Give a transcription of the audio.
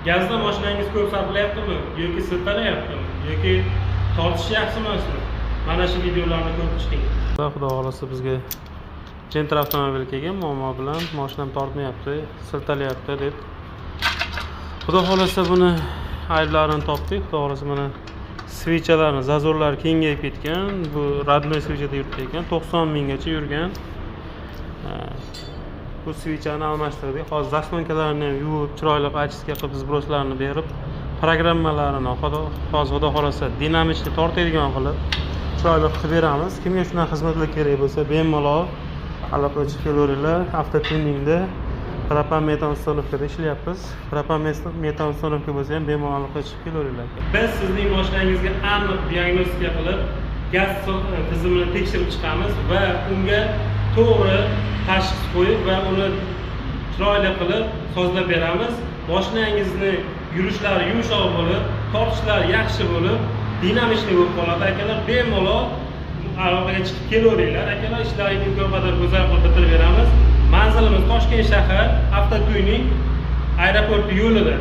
Gazda mashinangiz ko'p sarflayaptimi yoki siltanayaptimi yoki tortishi yaxshi emasmi? Mana shu videolarni ko'rib chiqing. Xudo xohlasa, bizga Gentra avtomobil kelgan muammo bilan, mashinam tortmayapti, siltalayapti deb. Xudo xohlasa, buni ayblarini topdik. Xudo xohlasa, mana свеча larni зазор lari kengayib ketgan. Bu родной свеча da yuribdi ekan, 90 minggacha yurgan. Ha, bu свеча ni almashtirdik. Hozir заслонка larni ham yuvib, chiroyli очистка qilib, сброс larni berib, programmalarini hozir, xudo xohlasa, динамичный tortadigan qilib, chiroyli qilib beramiz. Kimga shunaqa xizmatlar kerak bo'lsa, bemalol aloqaga chiqib kelaveringlar. Avtotuningda propan metan установка da ishlayapmiz. Propan metan установка bo'lsa ham, bemalol aloqaga chiqib kelaveringlar. Biz sizning mashinangizga aniq diagnostika qilib, gaz tizimini tekshirib chiqamiz va unga to'g'ri tashxis qo'yib va uni chiroyli qilib sozlab beramiz. Mashinangizni yurishlari yumshoq bo'lib, tortishlari yaxshi bo'lib, динамичный bo'lib qoladi, akalar. Bemalol aloqaga chiqib kelaveringlar, akalar. Ishlaringni imkon qadar go'zal qilib bitirib beramiz. Manzilimiz: Toshkent shahar, Avtotuning aeroport yo'lida.